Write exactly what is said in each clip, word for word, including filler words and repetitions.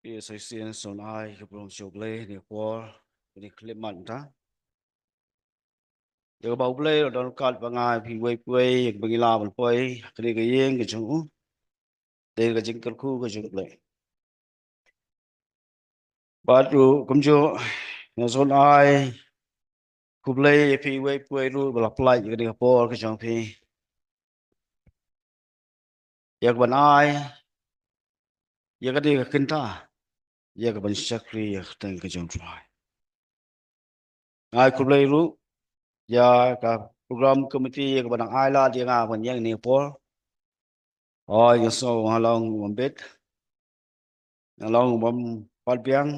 Ïa sa shisien sa ngan ai ka burom sha U Blei ha kane ka por, kane ka khyllipmat mynta. Ïa kaba U Blei u la don ryngkat bad nga, phi uwei pa uwei, ïa kaba ngi lah ban poi ha kane ka ïing ka jong u. Dei ka jingkyrkhu ka jong U Blei. Bad ruh kumjuh nga sa ngan ai khublei ïa phi uwei pa uwei ruh ba la pyllait ïa kane ka por ka jong phi, ïa kaban ai ïa kane ka kynta, ïa kaban shakri ïa ka kyrteng ka jong U Trai. Nga ai khublei ruh ïa ka program committee ïa kaba dang ai lad ïa nga ban ïeng ha kane ka por. Hooid, nga sngew nga long u bym bit, nga long u bym pat biang.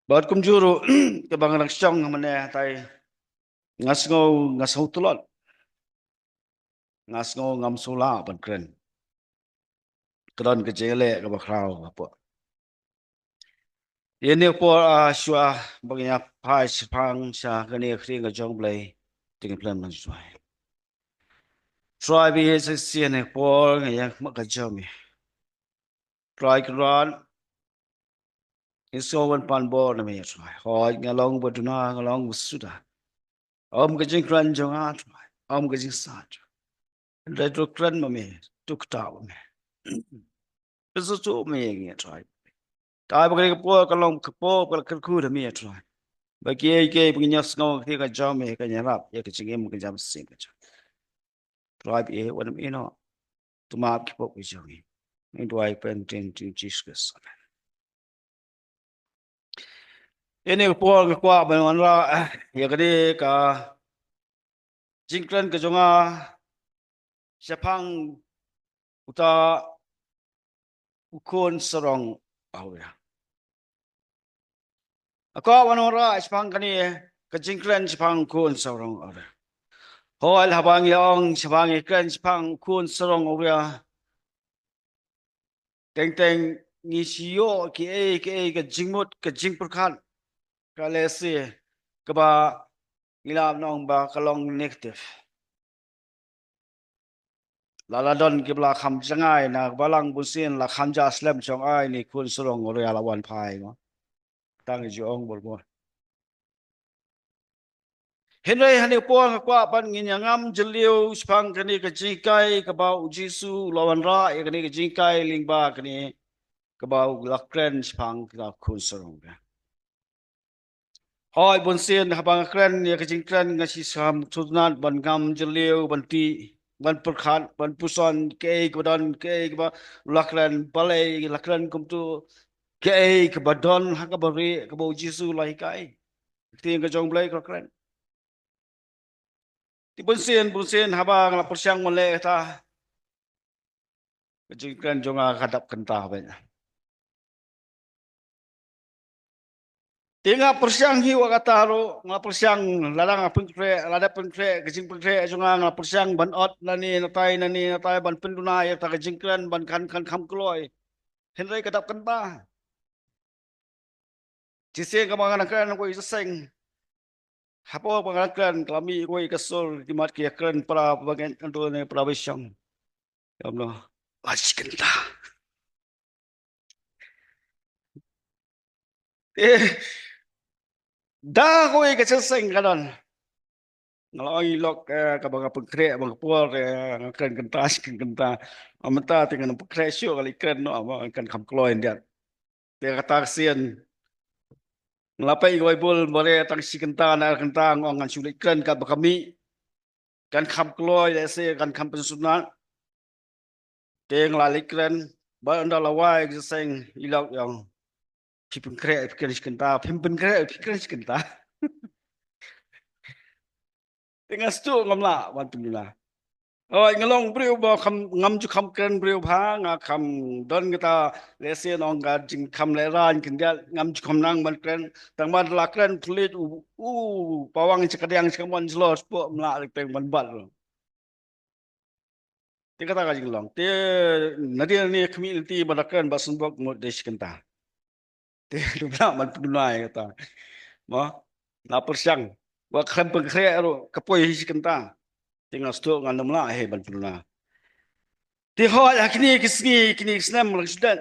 Bad kumjuh ruh kaba nga dang shong mynne, hatai nga sngew, nga sngew tlot, nga sngew ngam shu lah ban kren. Ka don ka jingïaleh kaba khraw hapoh. Ïa kane ka por, ah, shuwa ba ngin ïa phai shaphang sha kane ka ktien ka jong U Blei, te ngin plan ban shuwa. Trai, ba ïa sa shisien ha kane ka por nga ïeng ha khmat ka jong me. Trai Kynrad, nga sngew ban pan bor na me, Trai. Hooid, nga long ba duna, nga long ba suda. Ym ka jingkren jong nga, Trai, ym ka jingshai. Hynrei to kren ma me, to ktah ma me. Pynsuh ma me ïa ngi, Trai. Te ba kane ka por ka long ka por ba la kyrkhu da me, Trai, ba kiei kiei ba ngin ïa sngew ha ka jong me, kan ïarap ïa ka jingim ka jam sing ka jong. Trai, ba ïa wan me noh. To map ki pop ki jong ngi. Ngi duwai pynban ha kyrteng Jisu Khrist. Amen. Ïa kane ka por nga kwah ban wanrah, eh, ïa kane ka jingkren ka jong nga shaphang uta u khun sarong awria. Nga kwah ban wanrah shaphang kane ka jingkren shaphang u khun sarong awria. Hooid, haba ngi ong, haba ngi kren shaphang u khun sarong awria, teng teng ngi shu ïoh kiei kiei ka jingmut, ka jingpyrkhat, ka lehse kaba ngi lah ban ong ba ka long negative. La, la don kiba la kham jngai na ka balang, bun sien la kham ja slem, shong ai, une u khun sarong awria la wan phai mo. Tang ju ong bor bor. Hynrei ha kane ka por nga kwah ban ngin ïa ngam jylliew shaphang kane ka jinghikai kaba U Jisu u la wanrah ïa kane ka jinghikai lyngba kane kaba u la kren shaphang ka khun sarong ka. Hooid, bun sien haba nga kren ïa ka jingkren nga shu sngewthuh ban ngam jylliew, ban tih, ban pyrkhat, ban puson kaei kaba don, kaei kaba u la kren, balei la kren kumto, kaei kaba don ha kaba rieh kaba U Jisu u la hikai. Ka ktien ka jong U Blei ka kren. Te bun sien, bun sien haba nga la pyrshang ban leh kata, ka jingkren jong nga ka dap kynta beit. Te nga pyrshang hi wat kata ruh, nga pyrshang, lada nga pynkhreh, lada pynkhreh, ka jingpynkhreh jong nga, nga pyrshang ban ot nane natai, nane natai, ban pynduna ïa kata ka jingkren, ban kan, kan kham kloi. Hynrei ka dap kynta. Shisien kaba nga nang kren, kawei ka seng. Hapoh ba nga nang kren, ka la mih kawei ka sur, ki mat ki ïa kren para ba ngeit, ynda ne para ba shong. Ïa mano, la shi kynta. Eh, da kawei ka jingïaseng ka don. Nga la ong ïa lok, eh, kaba nga pynkhreh, ba nga por, eh, nga kren kynta, shi kren kynta. Mynta te ngan pynkhreh shuh, nga la kren noh, ba kan kham kloi hynrei. Te kata ka sien nga la peit ïa ka Baibl, ba re tang shi kynta, na ar kynta, nga ong ngan shu leit kren katba ka mih. Kan kham kloi, lehse kan kham pynsngewtynnat. Te nga la leit kren, bad ynda la wai ka jingïaseng, i lok ïa nga. Phi pynkhreh, phi kren shi kynta, phim pynkhreh, phi kren shi kynta. Te nga sdang ngam lah ban pynduna. Hooid, nga long briew ba kham, ngam ju kham kren briew bha, nga kham don kata, lehse nong ka jingkham lehraiñ khyndiat, ngam ju kham nang ban kren, tang ban la kren pulit u, u, pawang shakadiang shakamon shlor spuh, mlah leh teng ban bat. Te kata ka jinglong. Te nadien ne khmih lynti ba da kren ba sngewbok mut de shi kynta. Te du bla man pynlunai kata. Mo, na pyrshang. Wa khlem pynkhreh ruh ka poi hi shi kynta. Te nga sdang ngan ym lah hi ban pynlunai. Te hooid ha kine ki sngi, kine ki snem lang sdang.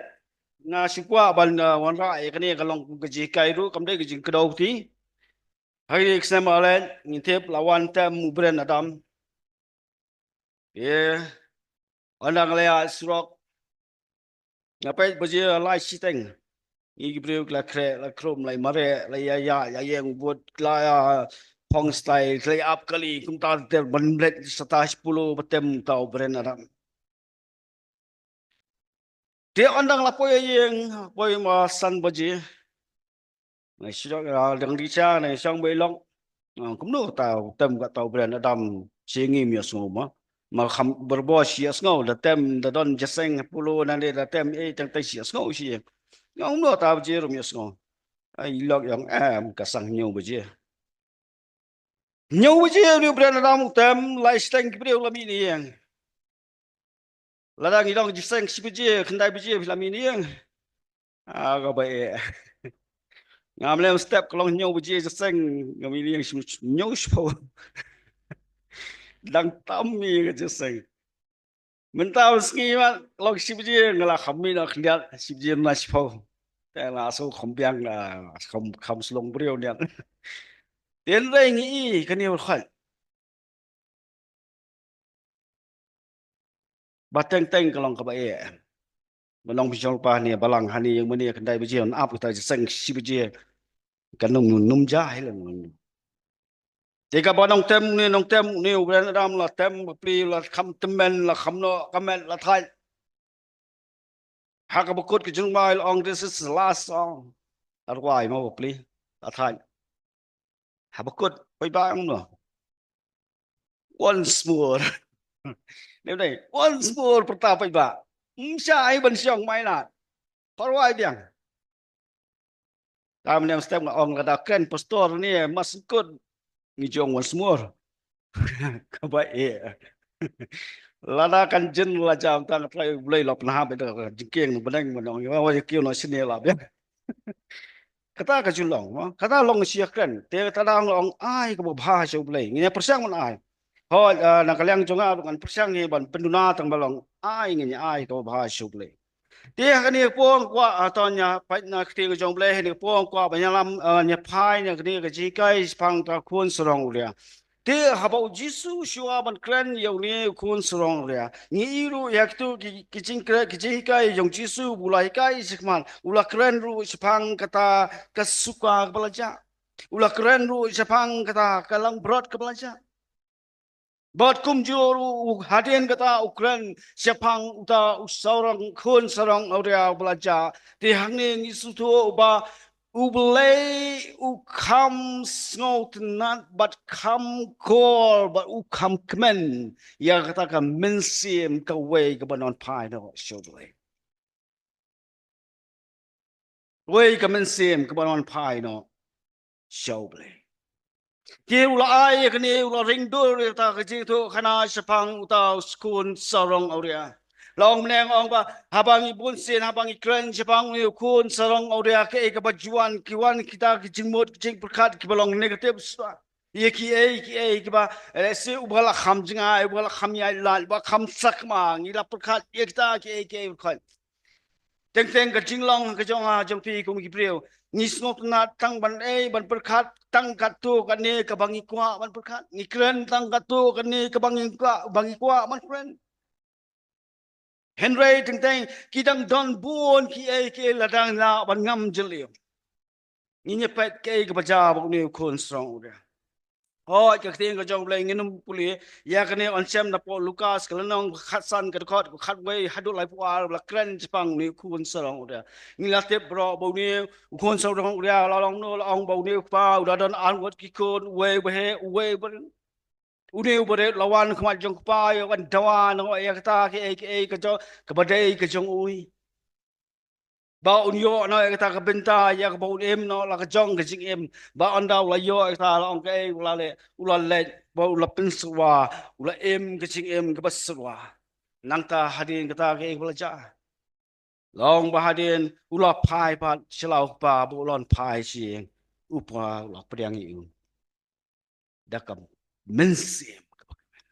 nga sngewkwah ban, ah, wanrah ïa kane ka long ka jinghikai ruh, kam dei ka jingkdew puthi. Ha kine ki snem ba la leit, ngin tip la wan tem u Bryan Adam. Ïa, ynda nga la ïaid surok, nga peit baje lai shiteng. Ngi ki briew ki la khreh, la khrum, la mareh, la ïa ïa ïa ïeng vote, la ïa phong style, la ïa ap kali, kumta ter ban blet sa ta shiphew ba tem ta u Bryan Adam. Te ynda nga la poi ïa ïeng, poi ma san baje. Nga shu ïa dang di cha, nga shong ba i long. Nga ong kumno ta u tem kata u Bryan Adam, shi ngi ym ïohsngew ma. Ma kham barabor shi ïohsngew, da tem, da don jingïaseng hapdeng, nang dei da tem, eh, tang tang shi ïohsngew shi. Nga ong kumno ta baje ruh ym ïohsngew. Ai, i long i ong em, ka san hynñiew baje. Hynñiew baje u Bryan Adam u tem, lai shiteng ki briew la mih ïeng. Lada ngi long jingïaseng shi baje, khyndai baje phi la mih ïeng. Ah, kaba eh. Ngam lem step ka long hynñiew baje jingïaseng, nga mih ïeng shi hynñiew shiphew. Dang tam ïa ka jingïaseng. Mynta u sngi ma long shi baje nga la kham mih na khyndiat, shi baje na shiphew. Te la shu kham biang, ah, kham, kham shu long briew niat. Te hynrei ngi i kane u khot. Ba teng teng ka long kaba eh. Ba long pynshong pa ne balang hani ïeng mane khyndai baje, ap kita jingïaseng shi baje. Ka num num ja hi lang. Te kaba nongtem ne, nongtem ne u Bryan Adam la tem bapli, la kham tymmen, la kham noh ka met, la thait. Ha kaba kut ka jingmai la ong, "This is the last song." La rwai ma bapli, la thait. Haba kut paidbah ong no, "Once more." Ne ne, "Once more," pyrta paidbah. Ym shah ai ban shong mai la. Parwai biang. Tam nem step nga ong, lada kren pastor ne, mas kut ngi jong once more. Kaba eh. Lada kan jin la jam tang trai blei la pnah ba da jingkieng bneng, ban ong wa wa kiu no sini la biang. Kata ka ju long, mo? Kata long shi kren. Te kata long ai kaba bha sha u Blei. Ngi pyrshang ban ai. Hooid, ah, na ka liang jong nga ngan pyrshang hi ban pynduna tang ba long ai, ngi ai kaba bha sha u Blei. Te ha kane ka por kwah, ah, to ñia peit na ka ktien ka jong u Blei, ha kane ka por kwah ban ñia lam, ah, ñia phai na kane ka jinghikai shaphang ka khun sarong u Ria. Te haba u Jisu u shu wan ban kren ïa une u khun sarong u Ria, ngi i ruh ïa kitu ki, ki jingkren, ki jinghikai jong u Jisu, ba u la hikai shakhmat, u la kren ruh shaphang kata ka suka kaba la jah. U la kren ruh shaphang kata ka langbrot kaba la jah. Bad kumjuh ruh hadien kata u kren shaphang uta u sarong, khun sarong u Ria uba la jah. Te hangne ngi sngewthuh ba u Blei u kham sngewtynnat bad kham kor bad u kham kmen ïa kata ka mynsiem kawei kaba nongphai noh sha u Blei. Wei ka mynsiem kaba nongphai noh sha u Blei. Te u la ai ïa kane, u la ring dur ïa kata ka jingïathuhkhana shaphang uta u khun sarong u Ria. La ong mynne, ong ba haba ngi bunsien, haba ngi kren shaphang une u khun sarong u Ria, kaei kaba ju wan, ki wan kita ki jingmut ki jingpyrkhat kiba long negative shuwa. Ïa kiei kiei kiba, eh, lehse uba la kham jngai, uba la kham ïaid lad, uba kham sakma, ngi la pyrkhat ïa kita kiei kiei pyrkhat. Teng teng ka jinglong ka jong nga jong phi kum ki briew, ngi sngewtynnat tang ban ei ban pyrkhat tang katto katne kaba ngi kwah ban pyrkhat. Ngi kren tang katto katne kaba ngi kwah, ba ngi kwah ban kren. Hynrei teng teng ki dang don bun kiei kiei la dang lah ban ngam jylliew. Ngin ïa peit kaei kaba jia bad une u khun sarong u Ria. Hooid, ka ktien ka jong u Blei ngin ym pule ïa kane, yn shem napoh Lukas ka lynnong ka khatsan, ka dkhot ka khatwei haduh laiphew ar, ba la kren shaphang une u khun sarong u Ria. Ngi la tip baroh ba une u khun sarong u Ria la long no, la ong ba une u kpa u la don ar ngut ki khun, uwei uba heh, uwei uba rit. Une uba rit la wan khmat jong u kpa ïa ban dawa noh ïa kata kiei kiei ka jong, kaba dei ka jong u. Ba un ïoh noh ïa kata ka bynta ïa kaba un im noh la ka jong ka jingim. Ba ynda u la ïoh ïa kata, la ong kaei u la leh, u la leit, ba u la pynsyrwa, u la im ka jingim kaba syrwa. Nangta hadien kata kaei kaba la jia? La ong ba hadien u la phai pat sha la u kpa, ba u la phai sha ïing, u kpa u la pdiang ïa u da ka mynsiem kaba kmen.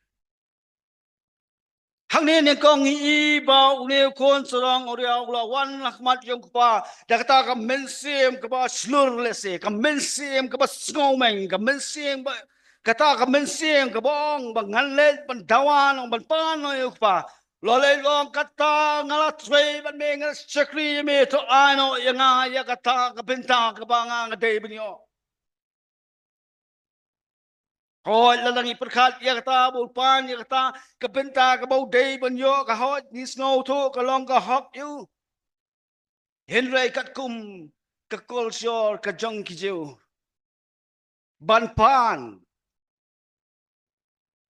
Hangne nyngkong ngi i ba une u khun sarong Uria u la wan ha khmat jong u kpa da kata ka mynsiem kaba shlur lehse, ka mynsiem kaba sngewmeng, ka mynsiem ba, kata ka mynsiem kaba ong ba ngan leit ban dawa noh, ban pan noh ïa u kpa. La leit long kata, nga la trei bad me, nga la shakri ïa me, to ai noh ïa nga ïa kata ka bynta kaba nga, nga dei ban ïoh. Hooid, lada ngi pyrkhat ïa kata ba u pan ïa kata ka bynta kaba u dei ban ïoh, ka hooid ngi sngewthuh ka long ka hok ïa u. Hynrei katkum ka culture ka jong ki Jiw, ban pan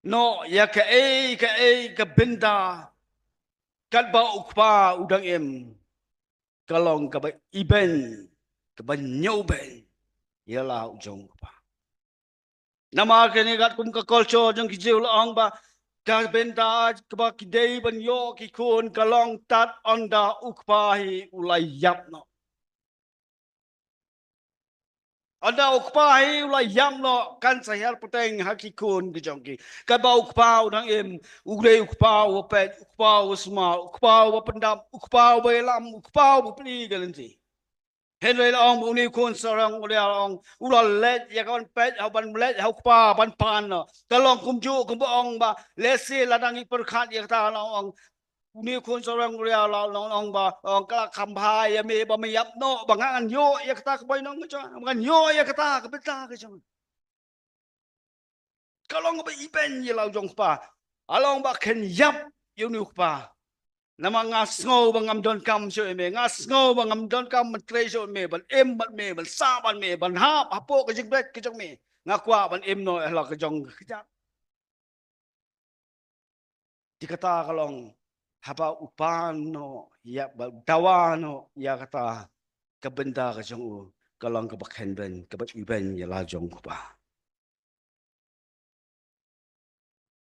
noh ïa kaei kaei ka bynta katba u kpa u dang im, ka long kaba ibeiñ, kaba ñiewbeiñ ïa la u jong u kpa. Namar kane katkum ka culture jong ki Jiw la ong ba ka bynta kaba ki dei ban ïoh ki khun ka long tad ynda u kpa hi u la ïap noh. Ynda u kpa hi u la ïap noh kan sa hiar pateng ha ki khun ki jong ki. Katba u kpa u dang im, u dei u kpa uba peit, u kpa uba sumar, u kpa uba pyndap, u kpa uba ïalam, u kpa uba plie ka lynti. Hynrei la ong ba une u khun sarong Uria la ong, u la leit ïa ka ban peit, ha ban leit ha u kpa ban pan noh. Ka long kumjuh kumba ong ba lehse lada ngi pyrkhat ïa kata la ong, une u khun sarong Uria la ong, ong ba, ong ka la kham bha ïa me ba me ïap noh, ba ngan ïoh ïa kata ka bainong ka jong, ba ngan ïoh ïa kata ka bynta ka jong. Ka long ba ibeiñ ïa la u jong u kpa. Ka long ba khein ïap ïa une u kpa. Namar nga sngew ba ngam donkam shuh ïa me, nga sngew ba ngam donkam ban trei shuh ïa me, ban im bad me, ban sah bad me, ban hap hapoh ka jingbret ka jong me. Nga kwah ban im noh ïa la ka jong ka kjat. Te kata ka long haba u pan noh ïa, ba u dawa noh ïa kata ka bynta ka jong u, ka long kaba khein beiñ, kaba ibeiñ ïa la jong u kpa.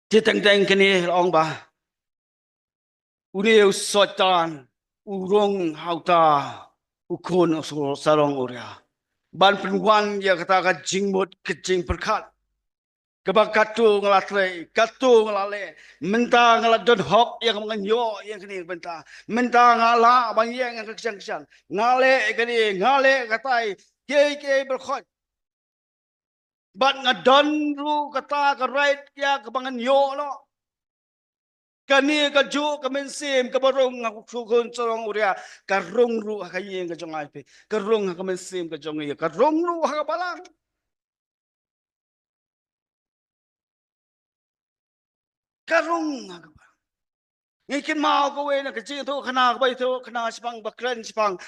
Te teng teng kane la ong ba une u Soitan u rung ha uta u khun u sarong Uria ban pynwan ïa kata ka jingmut ka jingpyrkhat. Kaba katto nga la trei, katto nga la leh. Mynta nga la don hok ïa kaba ngan ïoh ïa kane ka bynta. Mynta nga lah ban ïeng ïa ka kjang kjang. Nga leh kane, nga leh katai, kiei kiei baroh. Bad nga don ruh kata ka right ïa kaba ngan ïoh noh. Kane kajuh ka mynsiem kaba rung ha u khun sarong Uria, ka rung ruh ha ka ïing ka jong nga, ka rung ha ka mynsiem ka jong nga, ka rung ruh ha ka balang. Ka rung ha ka balang. Ngi kynmaw kawei na ka jingïathuhkhana kaba ïathuhkhana shaphang, ba kren shaphang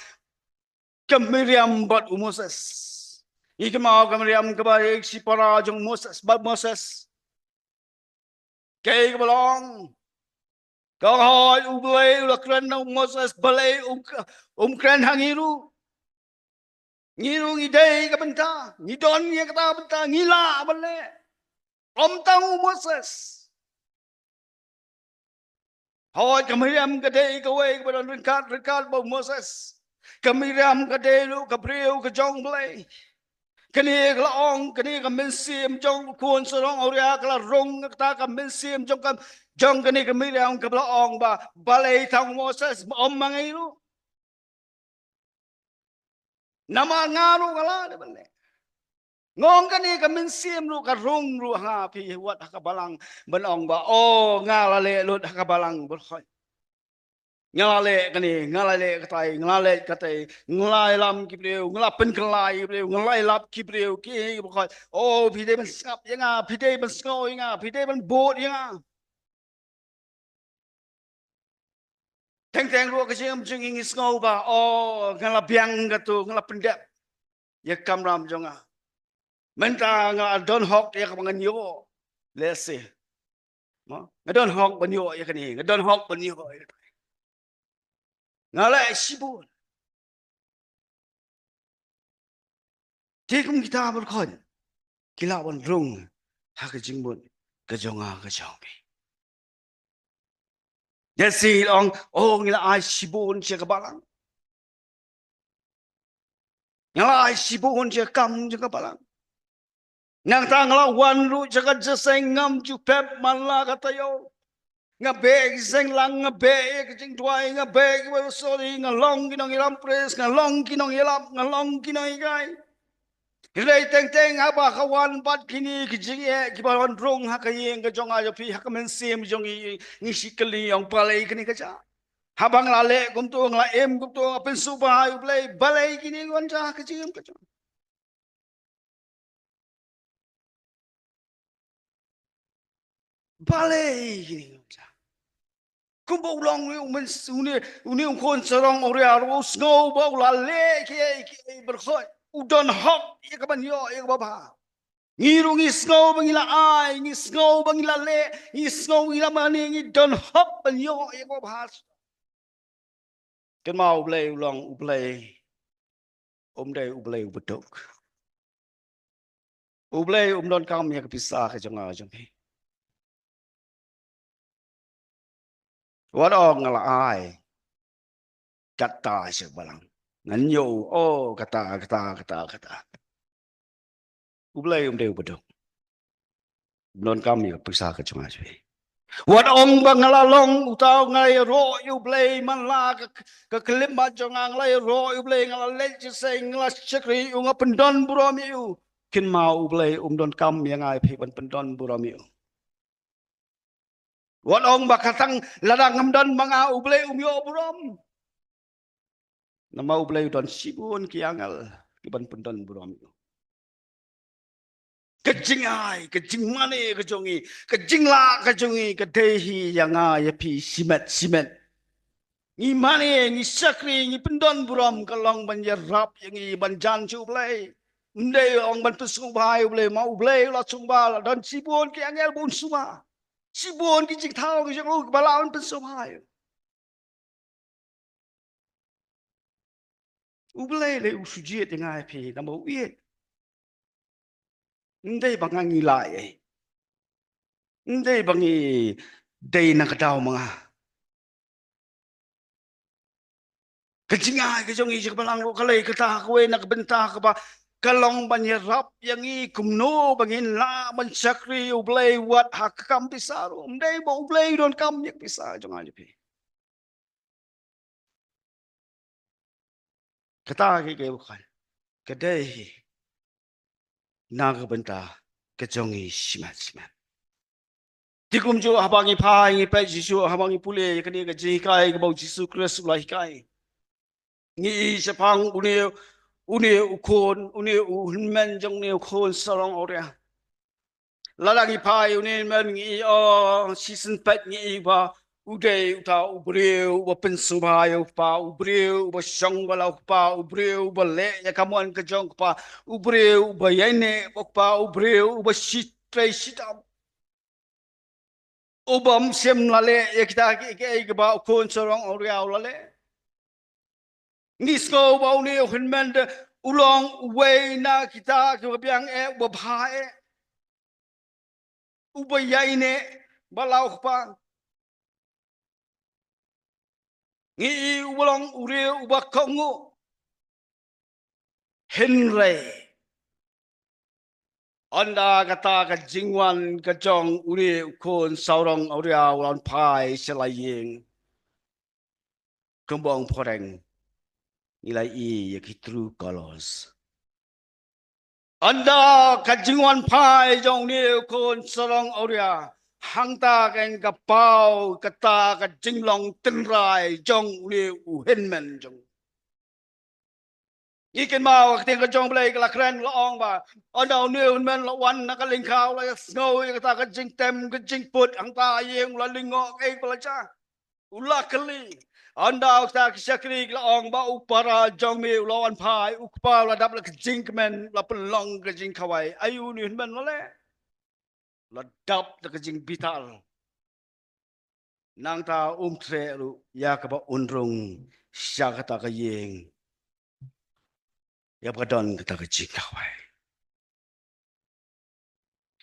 ka Miriam bad u Moses. Ngi kynmaw ka Miriam kaba ïa ka shipara jong Moses, bad Moses. Kaei kaba long? Ka ong hooid, U Blei u la kren na u Moses, balei um, um kren ha ngi ruh? Ngi ruh ngi dei ka bynta, ngi don ïa kata ka bynta, ngi lah ban leh. Ym tang u Moses. Hooid, ka Miriam ka dei kawei kaba don ryngkat ryngkat bad u Moses. Ka Miriam ka dei ruh ka briew ka jong U Blei. Kane ka la ong, kane ka mynsiem jong u khun sarong Uria ka la rung ha kata ka mynsiem jong ka, jong kane ka Miriam kaba la ong ba balei tang u Moses, ym ma ngi ruh? Namar nga ruh nga lah dei ban leh. Nga ong kane ka mynsiem ruh ka rung ruh ha nga, phi wat ha ka balang ban ong ba, oh, nga la leh lut ha ka balang baroh. Nga la leh kane, nga la leh katai, nga la leh katai, nga la ïalam ki briew, nga la pynkylla ki briew, nga la ïalap ki briew, ki baroh. Oh, phi dei ban sngap ïa nga, phi dei ban sngew ïa nga, phi dei ban bud ïa nga. Teng teng ruh ka jingim jong ngi ngi sngew ba, oh, nga la biang katto, nga la pyndep ïa ka kamram jong nga. Mynta nga don hok ïa kaba ngan ïoh. Lehse. Mo? Nga don hok ban ïoh ïa kane, nga don hok ban ïoh ïa kane. Nga leh shibun. Te kum kita baroh ki lah ban rung ha ka jingmut ka jong nga ka jong phi. Ïa shi ong, oh, ngi la ai shibun sha ka balang. Nga la ai shibun sha ka kam jong ka balang. Nangta nga la wan ruh sha ka jingïaseng, ngam ju pep man la ka taïew. Nga beh ki seng lang, nga beh ïa ki jingduwai, nga beh ki Bible study, nga long ki nongïalam praise, nga long ki nongïalap, nga long ki nongïakai. Hynrei teng teng haba ka wan bad kine ki jingeh kiba wan rung ha ka ïing ka jong nga jong phi, ha ka mynsiem jong ngi, ngi shu kylli ïa u balei kane ka jia. Haba nga la leh kumto, nga la im kumto, nga pynsngewbha ïa u Blei, balei kine ki wan jia ha ka jingim ka jong nga. Balei kine ki ong kumba u long une u myn-, une, une u khun sarong awria, u sngew ba u la leh kiei kiei baroh, u don hok ïa ka ban ïoh ïa kaba bha. Ngi ruh ngi sngew ba ngi la ai, ngi sngew ba ngi la leh, ngi sngew ba ngi la mane, ngi don hok ban ïoh ïa kaba bha. Kynmaw u Blei u long u Blei, um dei u Blei uba duk. U Blei um donkam ïa ka pisa ka jong nga jong phi. Wat ong nga la ai kata sha balang, ngan ïoh, oh, kata, kata, kata, kata. U Blei um dei uba duk. Um donkam ïa ka pisa ka jong nga jong phi. Wat ong ba nga la long uta, nga la ïaroh ïa u Blei man la ka, ka khyllipmat jong nga, nga la ïaroh ïa u Blei, nga la leit jingïaseng, nga la shakri ïa u, nga pyndon burom ïa u. Kynmaw u Blei um donkam ïa nga ïa phi ban pyndon burom ïa u. Wat ong ba ka tang lada ngam don ma nga u Blei um ïoh burom. Namar u Blei u don shibun ki angel ki ban pyndon burom ïa u. Ka jingai, ka jingmane ka jong ngi, ka jinglah ka jong ngi ka dei hi ïa nga ïa phi shimet shimet. Ngi mane, ngi shakri, ngi pyndon burom ka long ban ïarap ïa ngi ban jan sha u Blei. Ym dei ong ban pynsngewbha ïa u Blei, ma u Blei u la sngewbha, la don shibun ki angel ba un sngewbha. Shibun ki jingthaw ki jong u kiba lah ban pynsngewbha ïa u. U Blei lei u shu jied ïa nga ïa phi namar u ïeit. Ym dei ba nga ngi lah ei. Ym dei ba ngi dei na ka daw ma nga. Ka jingai ka jong ngi sha ka balang ruh ka lei kata kawei na ka bynta kaba ka long ban ïarap ïa ngi kumno ba ngin lah ban shakri u Blei wat ha ka kam pisa ruh. Ym dei ba u Blei u donkam ïa ka pisa jong nga jong phi. Kata ka, ka, ka, ka dei hi na ka bynta ka jong ngi shimet shimet. Te kumjuh haba ngi phai ngi peit shisha, haba ngi pule ïa kane ka jinghikai kaba u Jisu Khrist u la hikai, ngi i shaphang une, une u khun, une u hynmen jong une u khun sarong awria. Lada ngi phai une u hynmen ngi i, oh, shisien peit ngi i ba u dei uta u briew uba pynsngewbha ïa u kpa, u briew uba shong bad la u kpa, u briew uba leh ïa ka mon ka jong u kpa, u briew uba ïaineh bad u kpa, u briew uba shi trei shi dap. Uba ym shym la leh ïa kita kiei kiei kiba u khun sarong awria u la leh. Ngi sngew ba une u hynmen te u long uwei na kita kiba biang eh, uba bha eh, uba ïaineh bad la u kpa. Ngi i u long u briew uba kohnguh. Hynrei ynda kata ka jingwan ka jong une u khun sarong awria u la wan phai sha la ïing, kumba ong phareng, ngi la i ïa ki true colours. Ynda ka jingwan phai jong une u khun sarong awria, hangta ka ïeng ka paw kata ka jinglong tynrai jong une u hynmen jong. Ngi kynmaw ka ktien ka jong u Blei ka la kren, la ong ba ynda une u hynmen la wan na ka lyngkha, u la ïa sngew ïa kata ka jingtem ka jingput hangta ha ïing, u la lyngngoh kaei ba la jia. U la kylli. Ynda kita ki shakri ki la ong ba u para jong me u la wan phai, u kpa u la dap da ka jingkmen, u la pynlong ka jingkhawai. Aïu une u hynmen u la leh? U la dap da ka jingbitar. Nangta um treh ruh ïa kaba un rung sha kata ka ïing, ïa ba ka don kata ka jingkhawai.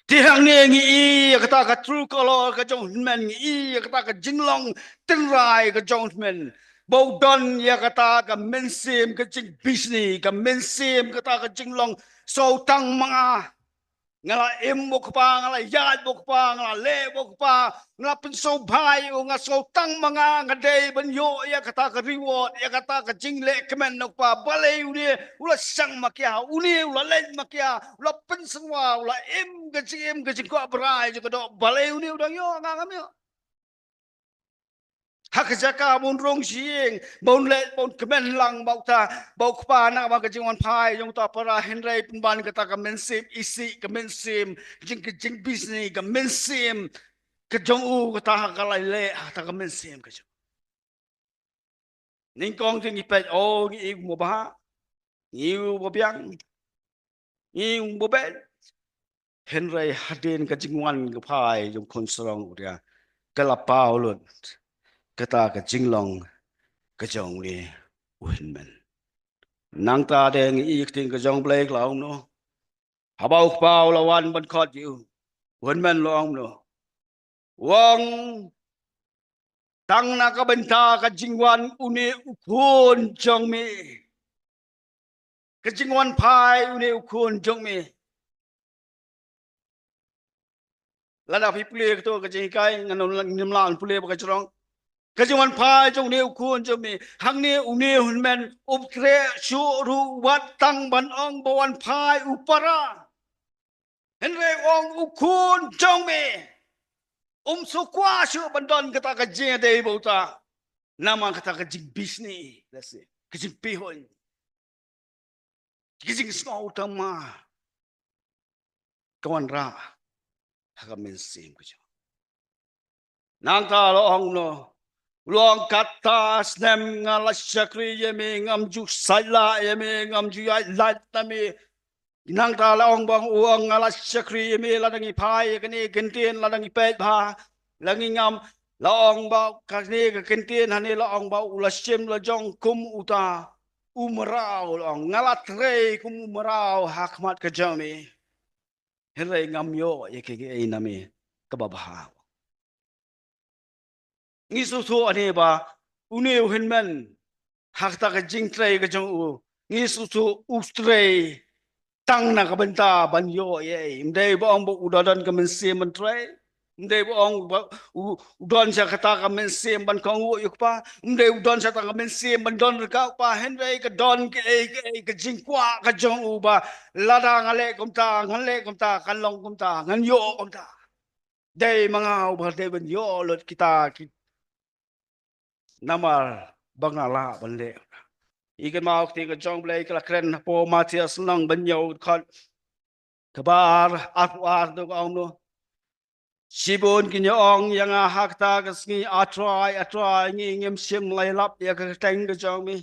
Te hangne ngi i ïa kata ka true colour ka jong u hynmen, ngi i ïa kata ka jinglong tynrai ka jong u hynmen. Ba u don ïa kata ka mynsiem ka jingbishni, ka mynsiem kata ka jinglong sngewtang ma nga. Nga la im bad u Kpa, nga la ïaid bad u Kpa, nga la leh bad u Kpa, nga la pynsngewbha ïa u, nga sngew tang ma nga nga dei ban ïoh ïa kata ka reward, ïa kata ka jingleh kmen na u Kpa. Balei une u la shang ma ka, une u la leit ma ka, u la pynsngewbha, u la im ka jingim ka jingkwah brai jong ka doh, balei une u dang ïoh, nga ngam ïoh. Ha ka jaka ba un rung sha ïing, ba un leh, ba un kmen lang bad uta, bad u Kpa, namar ka jingwan phai jong uta para, hynrei pynban kata ka mynsiem isih, ka mynsiem jing, ka jingbishni, ka mynsiem ka jong u, kata ka la leh ha kata ka mynsiem ka jong u. Nyngkong te ngi peit, oh, ngi i u ba bha, ngi i u ba biang, ngi i u ba beit. Hynrei hadien ka jingwan ka phai jong u khun sarong u ria, ka la paw lut kata ka jinglong ka jong une u hynmen. Nangta de ngi i ka ktien ka jong u Blei ka la ong kumno? Haba u Kpa u la wan ban khot ïa u, u hynmen u la ong kumno? U ong, tang na ka bynta ka jingwan une u khun jong me, ka jingwan phai une u khun jong me. Lada phi pule kato ka jinghikai, ngan ym lah ban pule ba ka jrong. Ka jingwan phai jong une u khun jong me, hangne une u hynmen um treh shuh ruh wat tang ban ong ba wan phai u para. Hynrei u ong u khun jong me um sngewkwah shuh ban don kata ka jingïadei bad uta. Namar kata ka jingbishni, lehse ka jingpyrshah, ka jingsngew tang ma ka wanrah ha ka mynsiem ka jong. Nangta la ong kumno? U la ong, kata snem nga la shakri ïa me, ngam ju saitlah ïa me, ngam ju ïaid lait na me. Nangta la ong ba u ong, nga la shakri ïa me, lada ngi phai ïa kane ka kyntien, lada ngi peit bha, la ngi ngam, la ong ba kane ka kyntien hangne la ong ba u la shim la jong kum uta u mraw, la ong, nga la trei kum u mraw ha khmat ka jong me. Hynrei ngam ïoh ïa kiei kiei na me kaba bha. Ngi sngewthuh hangne ba une u hynmen, ha kata ka jingtrei ka jong u, ngi sngewthuh u trei tang na ka bynta ban ïoh ïa ei. Ym dei ba ong ba u da don ka mynsiem ban trei. Ym dei ba ong ba u, u don sha kata ka mynsiem ban kohnguh ïa u Kpa. Ym dei u don sha kata ka mynsiem ban don ryngkat u Kpa. Hynrei ka don kaei kaei ka jingkwah ka jong u ba lada nga leh kumta, ngan leh kumta, kan long kumta, ngan ïoh kumta. Dei ma nga uba dei ban ïoh lut kita ki, namar ba nga lah ban leh. I kynmaw ka ktien ka jong u Blei ka la kren hapoh Mathaios lynnong ba hynñiew, dkhot kaba ar, arphew ar, dkhot ka ong kumno? Shibun kin ïa ong ïa nga ha kata ka sngi, A Trai, A Trai, ngi ngim shym la ïalap ïa ka kyrteng ka jong me.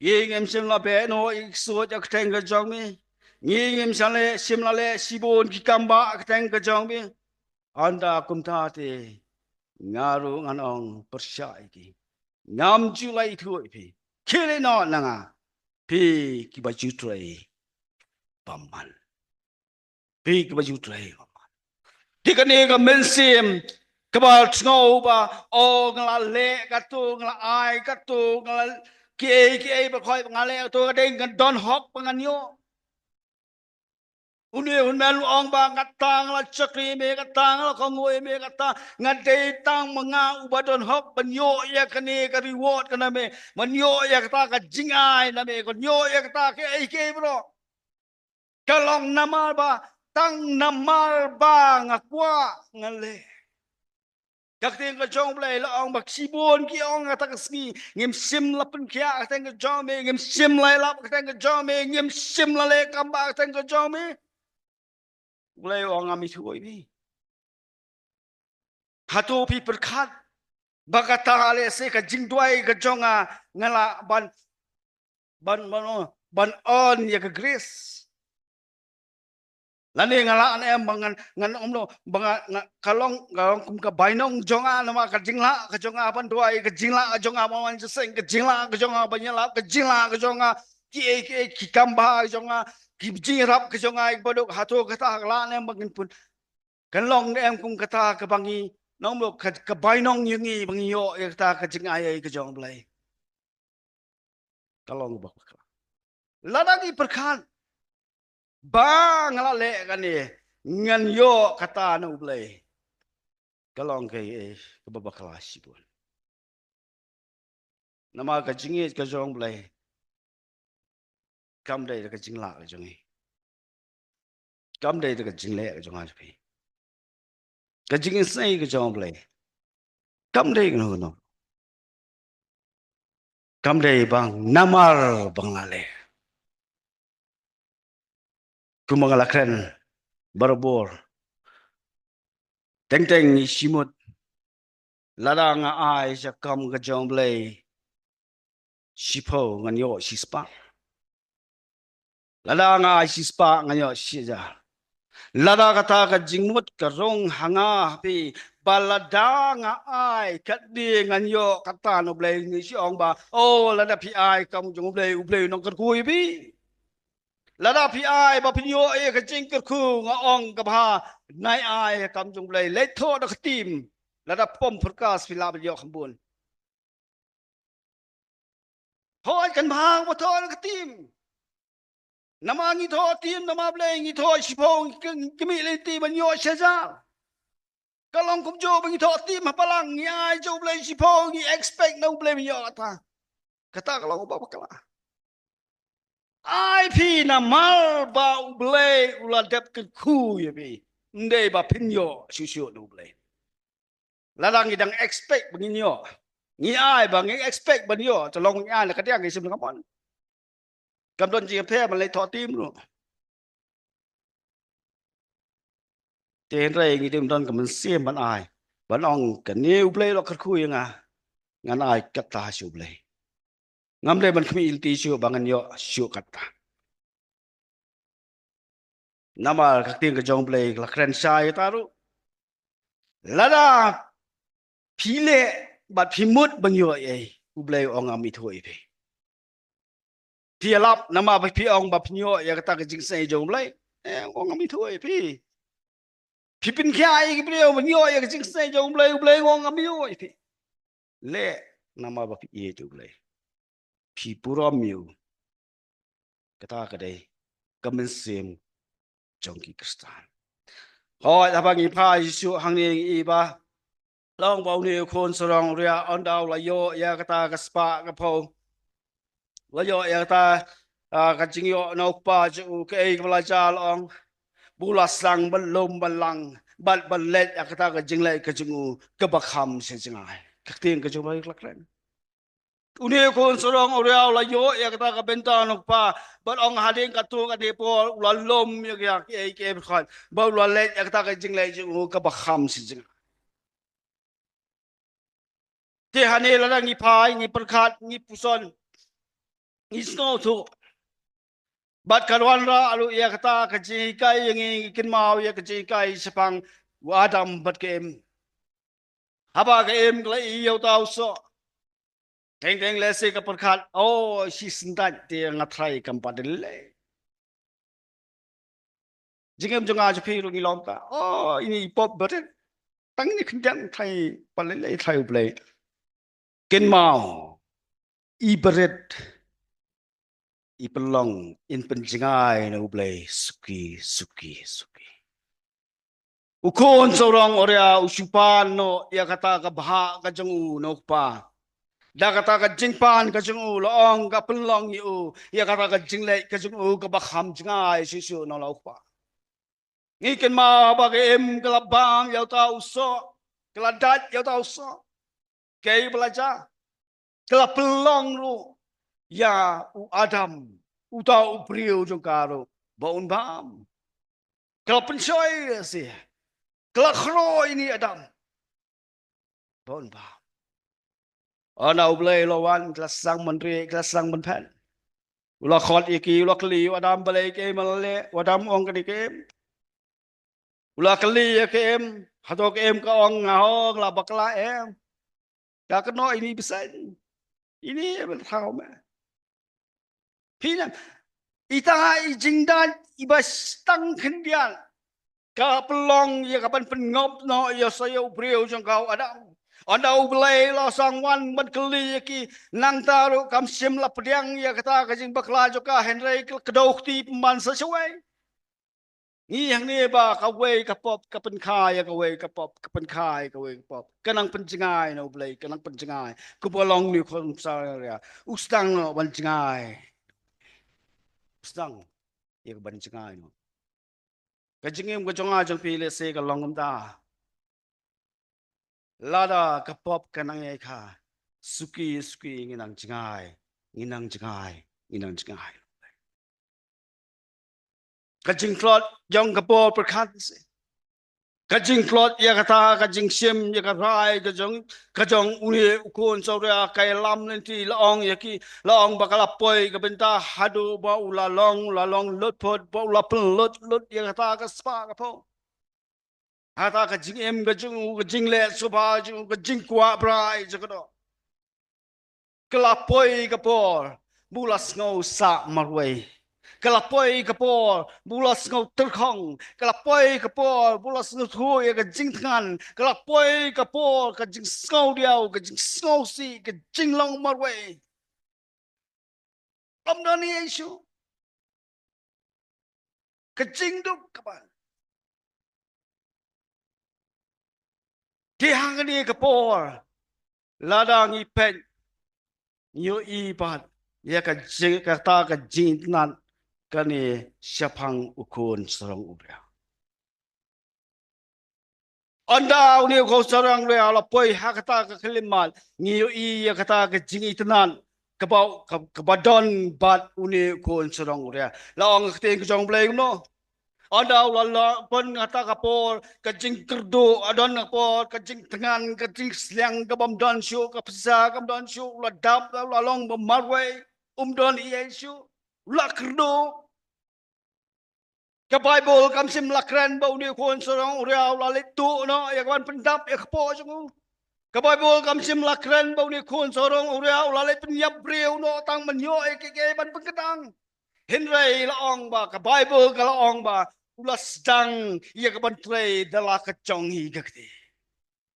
Ngi ngim shym la beh noh ïa ki ksuid ha ka kyrteng ka jong me. Ngi ngim shym la leh, shym la leh shibun ki kam bah ha ka kyrteng ka jong me. Hynda kumta te nga ruh ngan ong pyrshah ïa ki, ngam ju la ithuh ïa phi. Khie leit noh na nga, phi kiba ju trei bymman. Phi kiba ju trei bymman. Te kane ka mynsiem kaba sngew ba, oh, nga la leh kato, nga la ai kato, nga la kiei kiei ba khoi ba nga leh kato, ka dei ngan don hok ba ngan ïoh. Une u hynmen u ong ba, kata nga la shakri ïa me, kata nga la kohnguh ïa me, kata nga dei tang ma nga uba don hok ban ïoh ïa kane ka reward ka na me, ban ïoh ïa kata ka jingai na me, ban ïoh ïa kata kaei kaei baroh. Ka long namar ba, tang namar ba nga kwah, nga leh. Ka ktien ka jong u Blei la ong ba shibun ki ong ha kata ka sngi, ngim shym la pynkhiah ka kyrteng ka jong me, ngim shym la ïalap ka kyrteng ka jong me, ngim shym la leh kam bah ka kyrteng ka jong me. U Blei u ong, ngam ithuh ïa phi. Hato phi pyrkhat ba kata lehse ka jingduwai ka jong nga, nga lah ban, ban, ban, ban earn ïa ka grace? Lane nga lah ne em ba ngan, ngan ong kumno, ba nga, nga, ka long, ka long kum ka bainong jong nga, namar ka jinglah ka jong nga ban duwai, ka jinglah ka jong nga ban wan jingïaseng, ka jinglah ka jong nga ban ïalap, ka jinglah ka jong nga kiei kiei, ki kam bah ka jong nga, ki jingïarap ka jong nga, ïa kiba duk, hato kata ka lah ne em ba ngin pyn, kan long ne em kum kata kaba ngi, nong kumno, ka, ka bainong ïa ngi ba ngi ïoh ïa kata ka jingai ei ka jong u Blei? Ka long ba, lada ngi pyrkhat ba nga la leh kane, ngan ïoh kata na U Blei, ka long kaei kaba bakla shibun. Namar ka jingïeit ka jong U Blei kam dei da ka jinglah ka jong ngi. Kam dei da ka jingleh ka jong nga jong phi. Ka jingisynei ka jong U Blei kam dei kano kano. Kam dei ba namar ba nga la leh. Kumba nga la kren barabor, teng teng ngi sngewthuh, lada nga ai sha kam ka jong U Blei shiphew, ngan ïoh shispah. Lada nga ai shispah, ngan ïoh shi hajar. Lada kata ka jingmut ka rung ha nga ha phi, ba lada nga ai katne ngan ïoh kata na U Blei. Ngi shu ong ba, oh, lada phi ai kam jong U Blei, U Blei u nongkyrkhu ïa phi. Lada phi ai ba phin ïoh ïa ka jingkyrkhu, nga ong ka bha, nai ai kam jong U Blei, leit thoh da ka team. Lada pom pyrkas phi lah ban ïoh kham bun. Hooid, kan bha ba thoh da ka team. Namar ngi thoh team, namar U Blei ngi thoh shiphew, ngi kmih lynti ban ïoh shi hajar. Ka long kumjuh ba ngi thoh team ha balang, ngi ai jong U Blei shiphew, ngi expect na U Blei ban ïoh kata. Kata ka long kaba bakla. Ai phi namar ba U Blei u la dep kyrkhu ïa phi. Ym dei ba phin ïoh shuh shuh na U Blei. Lada ngi dang expect ba ngin ïoh, ngi ai ba ngi expect ban ïoh, te long ngi ai na ka diang, ngi shim na ka mon. Kam don jingpher ban leit thoh team ruh. Te hynrei ngi dei ban don ka mynsiem ban ai, ban ong kane U Blei u la kyrkhu ïa nga, ngan ai kata sha U Blei. Ngam dei ban kmih lynti shuh ba ngan ïoh shuh kata. Namar ka ktien ka jong U Blei ka la kren shai ïa kata ruh. Lada phi leh bad phi mut ban ïoh ei, U Blei u ong ngam ithuh ïa phi. Phi ïalap namar ba phi ong ba phin ïoh ïa kata ka jingsnei jong U Blei. Eh, u ong ngam ithuh ïa phi. Phi pynkhiah ïa ki briew ban ïoh ïa ka jingsnei jong U Blei, U Blei u ong ngam ïoh ïa phi. Leh namar ba phi ïeit ïa U Blei. Phi burom ïa u. Kata ka dei ka mynsiem jong ki Khristan. Hooid, haba ngi phai shuh hangne ngi i ba long ba une u khun sarong Uriah, ynda u la ïoh ïa kata ka spah ka phew, u la ïoh ïa kata, ah, ka jingïoh na u kpa jong u, kaei kaba la jia, la ong ba u la sdang ban lum ban lang bad ban leit ïa kata ka jingleit ka jong u kaba kham shi jngai. Ka ktien ka jong U Blei ka la kren. Une u khun sarong Uriah u la ïoh ïa kata ka bynta na u kpa, bad ong hadien katto katne por u la lum ïa ka, ïa ka, ïa ka, bad u la leit ïa kata ka jingleit jong u kaba kham shi jngai. Te hangne lada ngi phai, ngi pyrkhat, ngi puson, ngi sngewthuh, bad kan wanrah ruh ïa kata ka jinghikai ïa ngi, ngi kynmaw ïa ka jinghikai shaphang u Adam bad ka Im. Haba ka Im ka la ïohi ïa uta u soh, teng teng lehse ka pyrkhat, oh, shi syndah te nga trai kam pat lei lei. Jingim jong nga jong phi ruh ngi long ta, oh, ine i pop barit, tang ine khyndiat, trai pat lei lei, trai U Blei. Kynmaw, i barit, i pynlong, in pynjngai na U Blei suki suki suki. U khun sarong Uriah u shu pan noh ïa kata ka bhah ka jong u na u kpa. Da kata ka jingpan ka jong u, la ong, ka pynlong ïa u ïa kata ka jingleit ka jong u kaba kham jngai shisha na u kpa. Ngi kynmaw ba ka Im ka la bam ïa uta u soh, ka la dait ïa uta u soh. Kaei ba la jia? Ka la pynlong ruh ïa u Adam, uta u briew jong ka ruh, ba un bam. Ka la pynshoi ïa shi, ka la khroi ïa i Adam ba un bam. Hynda U Blei u la wan, ka la sdang ban rieh, ka la sdang ban phet. U la khot ïa ki, u la kylli, u Adam, balei ka Im la leh? U Adam u ong, kane ka Im. U la kylli ïa ka Im, hato ka Im ka ong, nga hooid nga la bakla Im. Ka kynnoh ine i bseiñ, ine i ba thaw me. Phi nang, ita i jingdait iba tang khyndiat ka pynlong ïa ka ban pynngop noh ïa sa ïa u briew jong ka u Adam. Hynda U Blei u la sdang wan ban kylli ïa ki, nangta ruh kam shym la pdiang ïa kata ka jingbakla jong ka, hynrei ka kdew kti pynban sa shawei. Ngi hangne ba kawei ka pop ka pynkha ïa kawei ka pop, ka pynkha ïa kawei ka pop. Ka nang pynjngai na U Blei, ka nang pynjngai. Kumba long une u khun samarian. U sdang noh ban jngai. U sdang ïa ka ban jngai noh. Ka jingim ka jong nga jong phi lehse ka long kumta. Lada ka pop ka nang ïai kha, suki suki ngi nang jngai, ngi nang jngai, ngi nang jngai. Ka jingtlot jong ka por pyrkhat, ka jingtlot ïa kata ka jingshim ïa ka rai ka jong, ka jong une u khun samarian ka ïalam lynti. La ong ïa ki, la ong ba ka la poi ka bynta haduh ba u la long, u la long lut phot, ba u la pynlut lut ïa kata ka spah ka pop. Hata ka jingim ka jong u, ka jingleh sngewbha jong u, ka jingkwah brai jong ka doh. Ka la poi ka por ba u la sngew sah marwei. Ka la poi ka por ba u la sngew tyrkhong. Ka la poi ka por ba u la sngewthuh ïa ka jingthngan. Ka la poi ka por ka jingsngew diaw, ka jingsngewsih, ka jinglong marwei. Ym don ei ei shuh. Ka jingduk ka ban. Te hangne ka por, lada ngi peit, ngi ïohi pat ïa ka jing, kata ka jingitynnad kane shaphang u khun sarong u riaw. Ynda une u khun sarong u riaw u la poi ha kata ka khyllipmat, ngi ïohi ïa kata ka jingitynnad kaba, ka, kaba don bad une u khun sarong u riaw. La ong ka ktien ka jong U Blei kumno? Ynda u la, la poi ha kata ka por ka jingkyrduh, ha don ka por ka jingthngan, ka jingsliang, ka bym don shuh ka pisa, ka bym don shuh, u la dap, u la long ba marwei, um don ei ei shuh, u la kyrduh. Ka Baibl kam shym la kren ba une u khun sarong u riaw u la leit tuh noh ïa ka ban pyndap ïa ka kpoh jong u. Ka Baibl kam shym la kren ba une u khun sarong u riaw u la leit pynïap briew noh tang ban ïoh ïa kiei kiei ban pynkdang. Hynrei la ong ba, ka Baibl ka la ong ba u la sdang ïa ka ban trei da la ka jong hi ka kti.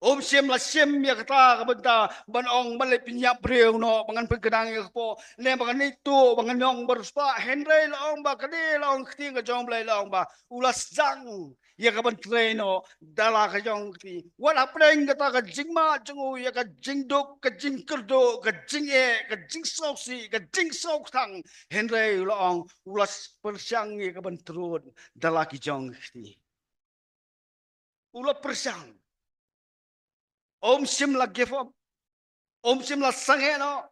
Um shym la shim ïa kata ka bynta ban ong ban leit pynïap briew noh ba ngan pynkdang ïa ka kpoh, ne ba ngan leit tuh ba ngan ong ba riewspah. Hynrei la ong ba kane, la ong ka ktien ka jong U Blei, la ong ba u la sdang ïa ka ban trei noh da la ka jong ka kti. Wat hapdeng kata ka jingmad jong u, ïa ka jingduk, ka jingkyrduh, ka jingeh, ka jingsngewsih, ka jingsngewtang, hynrei la ong u la pyrshang ïa ka ban trud da la ki jong ka kti. U la pyrshang. Um shym la give up. Um shym la sangeh noh.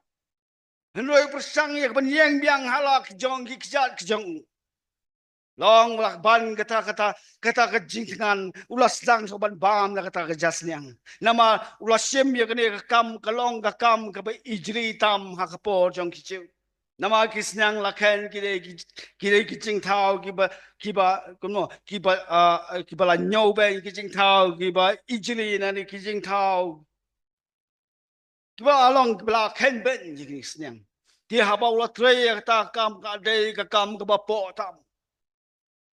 Hynrei u pyrshang ïa ka ban ïeng biang ha la ki jong ki kjat ki jong u. La ong ba la ka ban kata, kata, kata ka jingthngan, u la sdang shuh ban bam na kata ka jasniang. Namar u la shim ïa kane ka kam, ka long ka kam kaba ijli tam ha ka por jong ki Jiw. Namar ki sniang la khein ki dei ki, ki dei ki jingthaw kiba, kiba, kumno, kiba, ah, kiba la ñiewbeiñ, ki jingthaw kiba ijli, nangne ki jingthaw kiba la long, kiba la khein beiñ ïa ki sniang. Te haba u la trei ïa kata ka kam, ka dei ka kam kaba poh tam.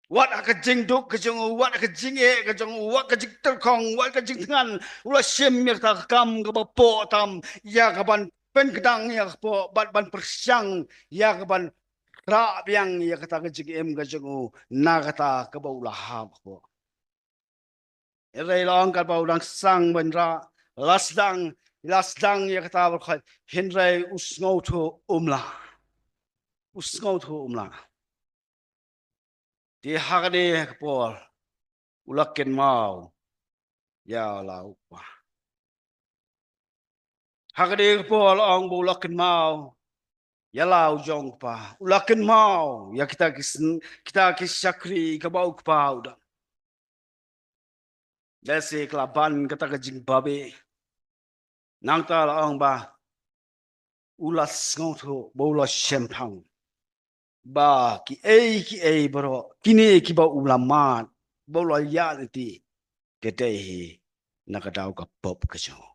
Wat ha ka jingduk ka jong u, wat ha ka jingeh ka jong u, wat ka jingtyrkhong, wat ka jingthngan, u la shim ïa kata ka kam kaba poh tam, ïa ka ban pynkdang ïa ka kpoh, bad ban pyrshang ïa ka ban rah biang ïa kata ka jingim ka jong u na kata kaba u la hap hapoh. Hynrei la ong katba u dang sdang ban rah, la sdang, la sdang ïa kata ba khot, hynrei u sngewthuh um lah. U sngewthuh um lah. Te ha kane ka por u la kynmaw ïa la u kpa. Ha kane ka por la ong ba u la kynmaw ïa la u jong u kpa. U la kynmaw ïa kita ki sn-, kita ki shakri kaba u kpa u don. Lehse ka la ban kata ka jingbabe. Nangta la ong ba u la sngewthuh, ba u la shemphang ba kiei kiei baroh kine kiba u la mad, ba u la ïaid lynti, ka dei hi na ka daw ka pop ka jong u.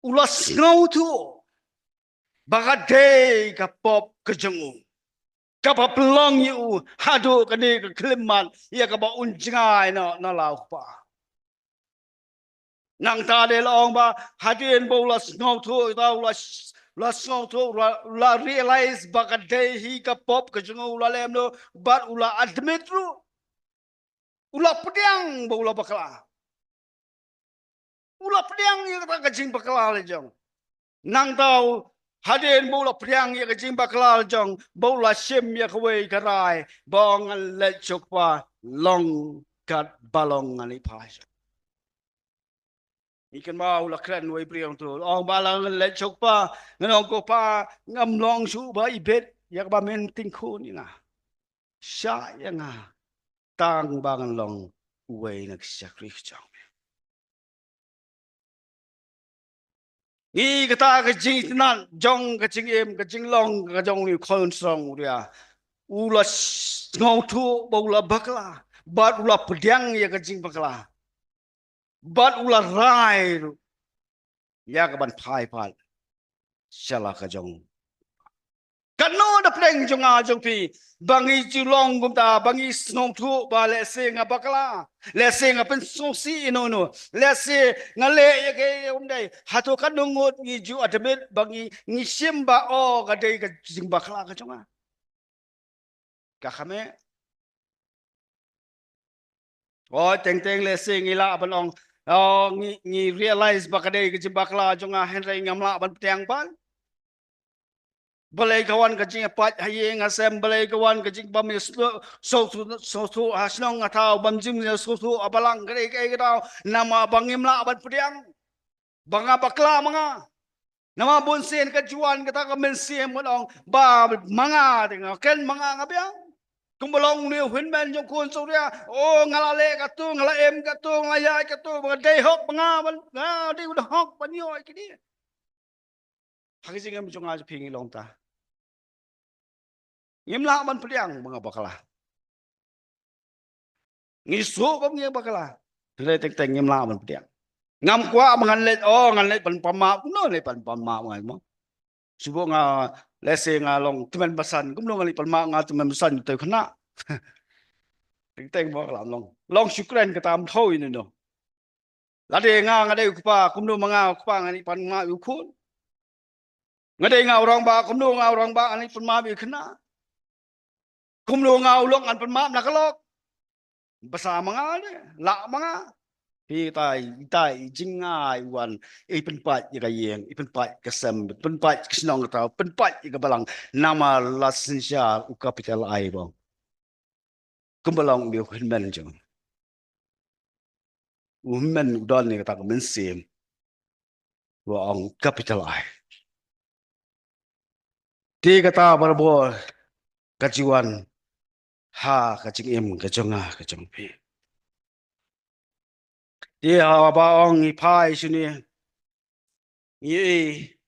U la sngewthuh ba ka dei ka pop ka jong u kaba pynlong ïa u haduh kane ka khyllipmat, ïa kaba un jngai noh na la u kpa. Nangta de la ong ba hadien ba u la sngewthuh, ta u la s-, U la sngewthuh, u la, u la realize ba ka dei hi ka pop ka jong u, u la leh kumno, bad u la admit ruh. U la pdiang ba u la bakla. U la pdiang ïa kata ka jingbakla la jong. Nangta u, hadien ba u la pdiang ïa ka jingbakla la jong, ba u la shim ïa kawei ka rai, ba ong ngan leit sha u Kpa, long kat ba long ngan ïa pha. Ngi kynmaw u la kren wei briew tu. Ong ba la ngan leit sha u Kpa, ngan ong ko Kpa, ngam long shuh ba ibit ïa kaba men tyngkhun ïa nga. Shah ïa nga tang ba ngan long uwei na ki shakri ka jong me. Ngi kata ka jingitynnad jong ka jingim, ka jinglong ka jong une u khun sarong Uria. U la sngewthuh ba u la bakla, bad u la pdiang ïa ka jingbakla. Bad u la rai ruh ïa ka ban phai pat sha la ka jong. Katno na pdeng jong nga jong phi, ba ngi ju long kumta, ba ngi sngewthuh ba lehse nga bakla, lehse nga pynsngewsih ïano ïano, lehse nga leh ïa kaei kaei ym dei. Hato katno ngut ngi ju admit ba ngi, ngi shim ba, oh, ka dei ka jingbakla ka jong nga. Ka kham eh. Oh, teng teng lehse ngi lah ban ong, oh, ngi, ngi realize ba ka dei ka jingbakla jong nga, hynrei ngam lah ban pdiang pat. Balei ka wan ka jingïapait ha ïing ha sem, balei ka wan ka jingbym ïa sngewthuh, sngewthuh, sngewthuh ha shnong ha thaw, bym jingïasngewthuh ha balang, ka dei kaei ka daw, namar ba ngim lah ban pdiang ba nga bakla ma nga. Namar bun sien ka ju wan kata ka mynsiem ka ong ba ma nga te nga kren ma nga nga biang. Kumba long une u hynmen jong u khun Uria, oh, nga la leh katto, nga la im katto, nga la ïaid katto, ba nga dei hok ba nga ban, nga dei u da hok ban ïoh ïa kine. Ha ka jingim jong nga jong phi ngi long ta. Ngim lah ban pdiang ba nga bakla. Ngi shu ba ngi bakla. Hynrei teng teng ngim lah ban pdiang. Ngam kwah ba ngan leit, oh, ngan leit pan pama, kumno leit pan pama ngan mo. Shu ba nga, lehse nga long tymmen basan, kumno ngan leit pan ma nga tymmen basan te khynnah. Teng teng ba nga long. Long shu kren kata ym thaw ïano ïano. Lada nga, nga dei u kpa, kumno ma nga u kpa ngan leit pan ma u khun. Nga dei nga u rangbah, kumno nga u rangbah ngan leit pan ma u khynnah. Kumno nga u lok ngan pan ma na ka lok. Basa ma nga ne, lah ma nga. Phi tai, i tai, i jingngai wan, i pynpait ïa ka ïing, i pynpait ka sem, pynpait ka shnong ka thaw, pynpait ïa ka balang, namar la synshar u capital I ba ong. Kumba long u hynmen jong. U hynmen u don ïa kata ka mynsiem. Ba ong capital I. Te kata barabor ka ju wan ha ka jingim ka jong nga ka jong phi. Te haba ong i phai shane, ngi ïohi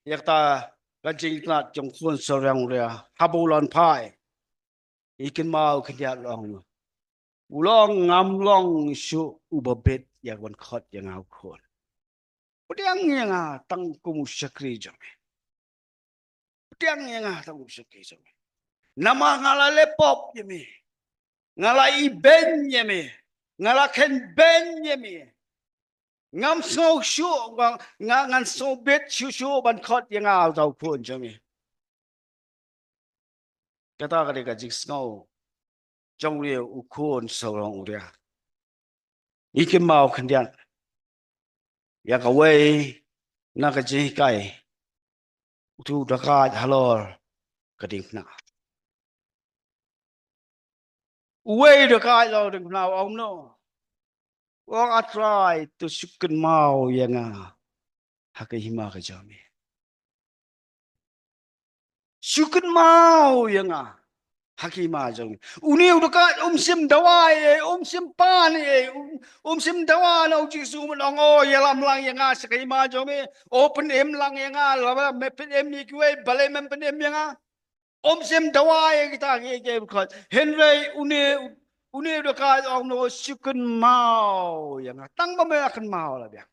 ïa kata ka jingtlot jong u khun sarong Uria. Haba u la phai, ngi kynmaw khyndiat u la ong, u la ong ngam long shuh uba bit ïa ka ban khot ïa nga u khun. Pdiang ïa nga tang kum u shakri jong me. Pdiang ïa nga tang kum u shakri jong me. Namar nga la leh pop ïa me. Nga la ibeiñ ïa me. Nga la kynbeiñ ïa me. Ngam sngew shuh, nga, nga, ngan sngew bit shuh shuh ban khot ïa nga uta u khun jong me. Kata ka dei ka jingsngew jong une u khun sarong Uria. Ngi kynmaw khyndiat ïa kawei na ka jinghikai, utu u dakaid halor ka diengphna. Uwei u dakaid halor ka diengphna u ong kumno? U ong, A Trai, to shu kynmaw ïa nga ha ka hima ka jong me. Shu kynmaw ïa nga ha ka hima jong me. Une u dakaid um shym dawa ei, um shym pan ei, um, um shym dawa na u Jisu ban ong, o, ïalam lang ïa nga sha ka hima jong me. O, pynim lang ïa nga, lada me pynim ïa kiwei, balei mem pynim ïa nga? Um shym dawa ïa kita kiei kiei baroh. Hynrei une, une u dakaid u ong kumno? Shu kynmaw ïa nga. Tang ba me la kynmaw la biang.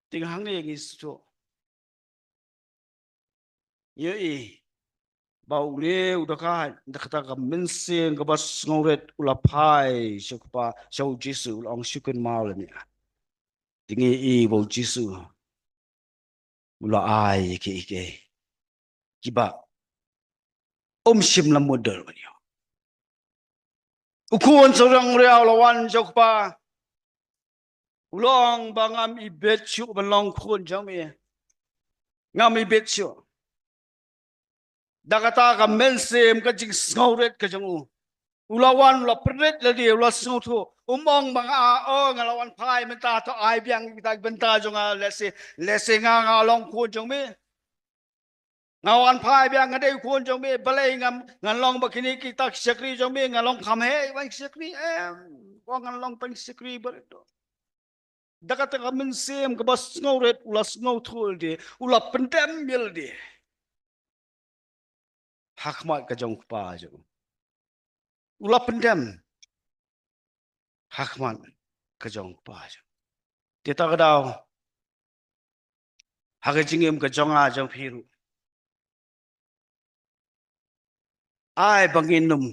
Te hangne ngi sngewthuh, ïohi ba une u dakaid da kata ka mynsiem kaba sngewrit u la phai sha u Kpa, sha u Jisu, u la ong, shu kynmaw lem ïa nga. Te ngi ïohi ba u Jisu u la ai ïa kiei kiei kiba um shym la mutdur ban ïoh. U khun sarong ria u la wan jong u kpa, u la ong ba ngam ibit shuh ban long khun jong me. Ngam ibit shuh. Da kata ka mynsiem ka jingsngewrit ka jong u, u la wan, u la pynrit lade, u la sngewthuh. Um ong ba nga, o, nga la wan phai mynta, to ai biang kita ki bynta jong nga, lehse, lehse nga, nga long khun jong me. Nga wan phai biang, nga dei khun jong me, balei ngam, ngan long ba kine kita ki shakri jong me, ngan long kham heh ban shakri, em, ko ngan long tang shakri barit. Da kata ka mynsiem kaba sngewrit, u la sngewthuh lade, u la pyndem ïa lade ha khmat ka jong u kpa jong u. U la pyndem ha khmat ka jong u kpa jong u. Te ta ka daw, ha ka jingim ka jong nga jong phi ruh, ai ba ngin ym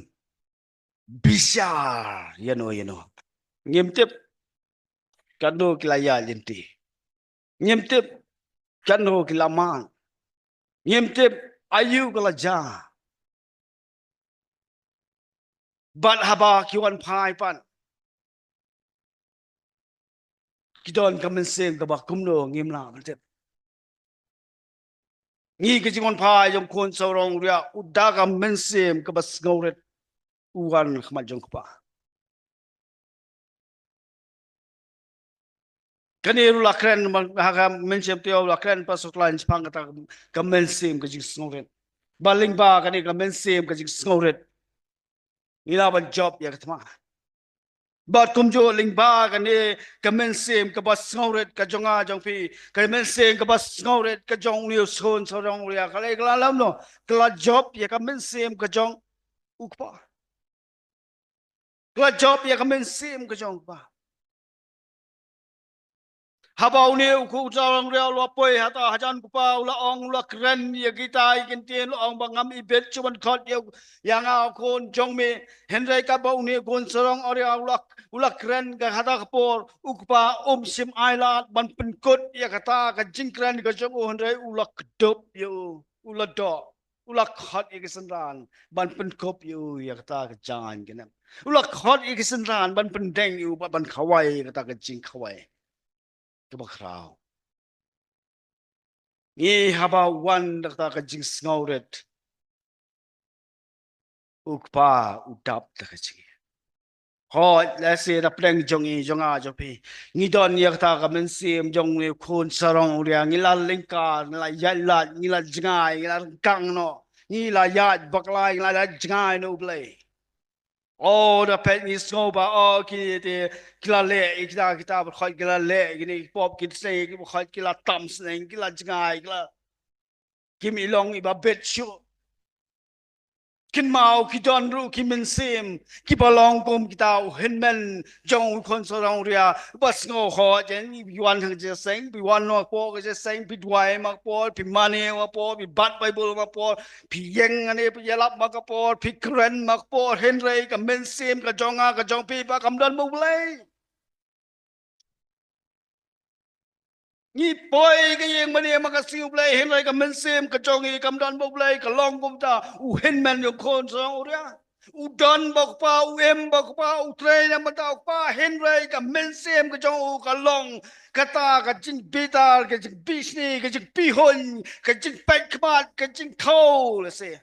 bishar ïano ïano. Ngim tip katno ki la ïaid lynti. Ngim tip katno ki la mad. Ngim tip aïu ka la jia. Bad haba ki wan phai pat, ki don ka mynsiem kaba kumno ngim lah ban tip. Ngi ka jingwan phai jong u khun sarong ria, u da ka mynsiem kaba sngewrit u wan khmat jong u kpa. Kane ruh la kren, ha ka mynsiem te u la kren pat sha u khlaiñ shaphang kata ka mynsiem ka jingsngewrit. Ba lyngba kane ka mynsiem ka jingsngewrit, ngi lah ban jop ïa ka thma. Bad kumjuh lyngba kane ka mynsiem kaba sngewrit ka jong nga jong phi, ka mynsiem kaba sngewrit ka jong une u khun sarong ria, ka la, ka la lam noh, ka la jop ïa ka mynsiem ka jong u kpa. Ka la jop ïa ka mynsiem ka jong u kpa. Haba une u khun sarong ria u la poi hata hajan u kpa, u la ong, u la kren ïa kita ki ktien, u la ong ba ngam ibit shuh ban khot ïa u, ïa nga u khun jong me. Hynrei katba une u khun sarong ria u la, u la kren ka hata ka por, u kpa um shym ailad ban pynkut ïa kata ka jingkren ka jong u, hynrei u la kdup ïa u, u la doh. U la khot ïa ki synran ban pynkup ïa u ïa kata ka jaiñ ka nem. U la khot ïa ki synran ban pyndeng ïa u, ban, ban khawai ïa kata ka jingkhawai kaba khraw. Ngi haba wan da kata ka jingsngewrit, u kpa u dap da ka jingim. Hooid, lehse na pdeng jong ngi, jong nga, jong phi, ngi don ïa kata ka mynsiem jong une u khun sarong ria, ngi la lyngkar, ngi la ïaid lait, ngi la jngai, ngi la ryngkang noh, ngi la ïaid bakla, ngi la ïaid jngai na U Blei. O, da peit ngi sngew ba, o, ki te, ki la leh ïa kita, kita ba khot ki la leh ïa kine ki pop ki sneng, ki ba khot ki la tam sneng, ki la jngai, ki la, kim i long iba bit shuh. Kynmaw ki don ruh ki mynsiem kiba long kum kita u hynmen jong u khun sarong ria, ba sngew, hooid, jan phi wan ha ka jingïaseng, phi wan noh hapoh ka jingïaseng, phi duwai ma ka por, phi mane ma ka por, phi bat Baibl ma ka por, phi ïeng hangne phi ïalap ma ka por, phi kren ma ka por, hynrei ka mynsiem ka jong nga ka jong phi ba kam don bad U Blei. Ngi poi ka ïing mane ma ka sngi U Blei, hynrei ka mynsiem ka jong ngi kam don bad U Blei, ka long kumta u hynmen jong u khun sarong ria. U don bad u kpa, u im bad u kpa, u trei na bynta u kpa, hynrei ka mynsiem ka jong u ka long kata ka jingbitar, ka jingbishni, ka jingpihuiñ, ka jingpeit khmat, ka jingthew lehse.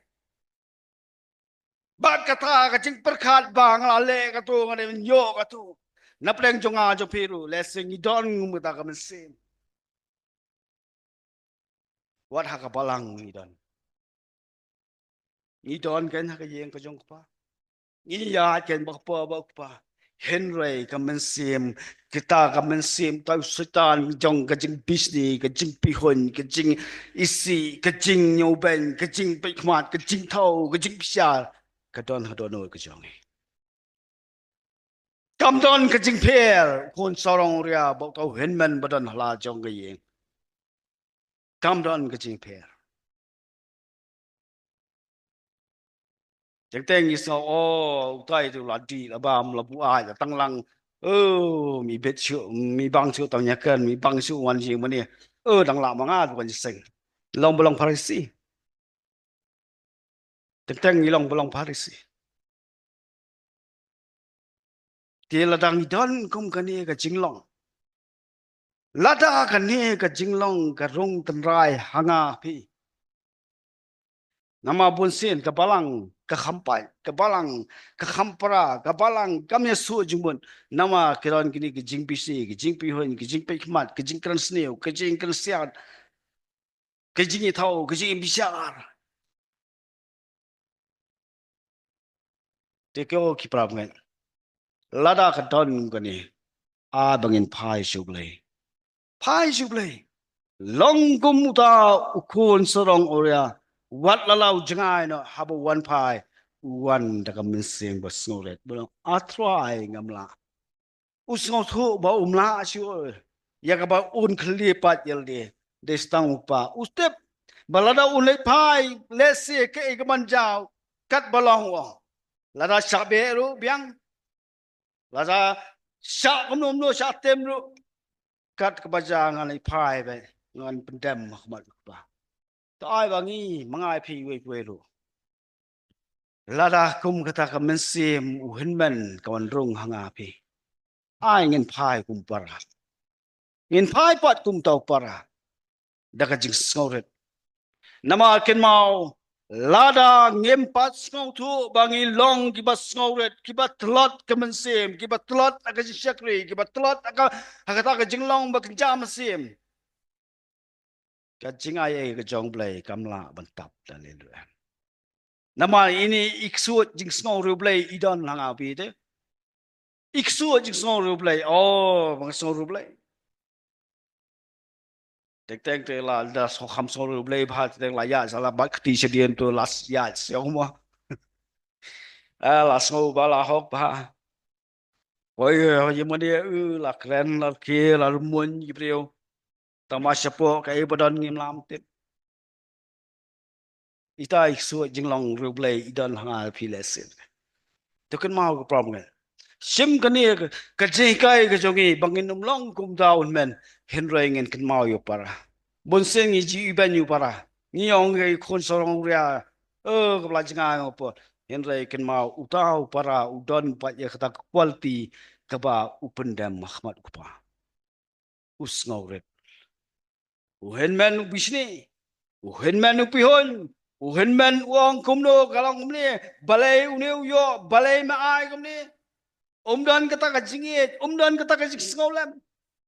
Bad kata ka jingpyrkhat ba nga la leh katto, nga dei ban ïoh katto. Na pdeng jong nga jong phi ruh, lehse ngi don kum kata ka mynsiem. Wat ha ka balang ngi don. Ngi don kein ha ka ïing ka jong u kpa. Ngi ïaid kein bad u kpa, bad u kpa. Hynrei ka mynsiem, kita ka mynsiem, ta u Soitan jong ka jingbishni, ka jingpihuiñ, ka jingisih, ka jingñiewbeiñ, ka jingpeit khmat, ka jingthew, ka jingbishar, ka don ha dohnud ka jong ngi. Kam don ka jingpher, khun sarong ria, bad uta u hynmen ba don ha la jong ka ïing. Kam don ka jingpher. Teng teng ngi sngew, o, utai te u la dih, la bam, la buaid, la tang lang. O, mi bit shuh, mi bang shuh tang ïa kren, mi bang shuh wan jingmane. O, dang lah ma nga, u wan jingïaseng. Long ba long Pharisi. Teng teng i long ba long Pharisi. Te lada ngi don kum kane ka jinglong, lada kane ka jinglong ka rung tynrai ha nga phi, namar bun sien ka balang ka kham pait, ka balang ka kham pra, ka balang kam ïa suk jingmut. Namar ki don kine ki jingpynsngew, ki jingpynhun, ki jingpeit khmat, ki jingkren sniew, ki jingkren siat, ki jingïathaw, ki jingbishar. Te ko ki para bangeit, lada ka don kane, ai ba ngin phai sha U Blei. Phai sha U Blei. Long kum uta u khun sarong Uria, wat la la u jngai noh, haba u wan phai, u wan da ka mynsiem ba sngewrit. Ba long, A Trai, ngam lah. U sngewthuh ba um lah shuh ïa kaba un khlieh pat ïa lade. Dei tang u kpa. U tip ba lada un leit phai, lehse kaei kaban jia, katba long u ong. Lada shah beh ruh biang. Lada shah kumno kumno, shah tem ruh, kat kaba jia ngan leit phai beit, ngan pyndem ha khmat u kpa. Te ai ba ngi, ma nga phi, iwei pa iwei ruh, lada kum kata ka mynsiem u hynmen ka wan rung ha nga phi, ai ngin phai kum para. Ngin phai pat kum uta u para da ka jingsngewrit. Namar kynmaw, lada ngim pat sngewthuh ba ngi long kiba sngewrit, kiba tlot ka mynsiem, kiba tlot ha ka jingshakri, kiba tlot ha ka, ha kata ka jinglong ba kynja mynsiem, ka jingai ei ka jong U Blei kam lah ban tap da lei lei. Namar ine i ksuid jingsngewrit U Blei i don ha nga phi te. I ksuid jingsngewrit U Blei. O, ba nga sngewrit U Blei. Teng teng te la, la sngew kham sngewrit U Blei bha, teng teng la ïaid sa, la bat kti shadien to, la ïaid sa mo. Ah, la sngew ba la hok bha. Oi, oi, ïa mane, u, la kren, la rkhie, la rymmuiñ ki briew. Tang ma shapoh kaei ba don ngim lah tip. Ita i ksuid jinglong rit U Blei i don ha nga phi lehse. To kynmaw ko para bangeit. Shim kane ka, ka jinghikai ka jong ngi ba ngin ym long kum uta u hynmen, hynrei ngin kynmaw ïa u para. Bun sien ngi ju ibeiñ ïa u para. Ngi ong ïa i khun sarong Uria, eh, kaba la jngai nga por. Hynrei kynmaw uta u para u don pat ïa kata ka quality kaba u pyndem ha khmat u kpa. U sngewrit. U hynmen u bishni. U hynmen u pynhun. U hynmen u ong kumno ka long kumne. Balei une u ïoh, balei me ai kumne. Um don kata ka jingïeit, um don kata ka jingsngewlem.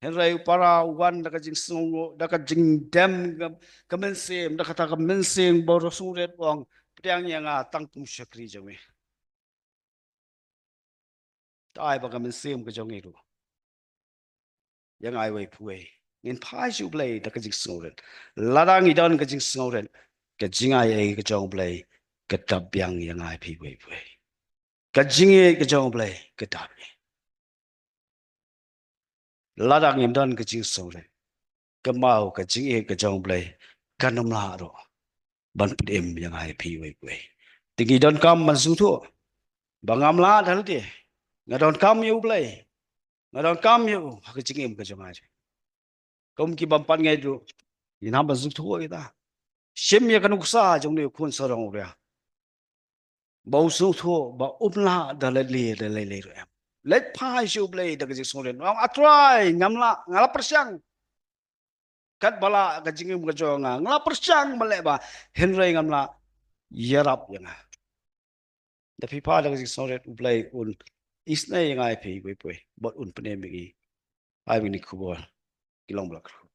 Hynrei u para u wan da ka jingsngew, da ka jingdem ka, ka mynsiem, da kata ka mynsiem ba u sngewrit u ong, pdiang ïa nga tang kum shakri jong me. Te ai ba ka mynsiem ka jong ngi ruh, ïa nga iwei pa iwei, ngin phai sha U Blei da ka jingsngewrit. Lada ngi don ka jingsngewrit, ka jingai ei ka jong U Blei ka dap biang ïa nga phi iwei pa iwei. Ka jingïeit ka jong U Blei ka dap biang. Lada ngim don ka jingsngewrit, kynmaw ka jingïeit ka jong U Blei kan ym lah ruh ban pynim ïa nga ïa phi iwei pa iwei. Te ngi donkam ban sngewthuh ba ngam lah da lade. Nga donkam ïa U Blei. Nga donkam ïa u ha ka jingim ka jong nga. Kum ki bym pat ngeit ruh, ngin hap ban sngewthuh kita. Shim ïa ka nuksa jong une u khun sarong Uria ba u sngewthuh ba um lah da lade da lei lei ruh em. Leit phai sha U Blei da ka jingsngewrit. Ong, A Trai, ngam lah, nga la pyrshang. Katba lah ka jingim ka jong nga, nga la pyrshang ban leh bha, hynrei ngam lah, ïarap ïa nga. Da phi phai da ka jingsngewrit U Blei un isynei ïa nga ïa phi iwei pa iwei bad un pynim ïa ngi. Ai ba kine ki khubor ki long ba la kyrkhu.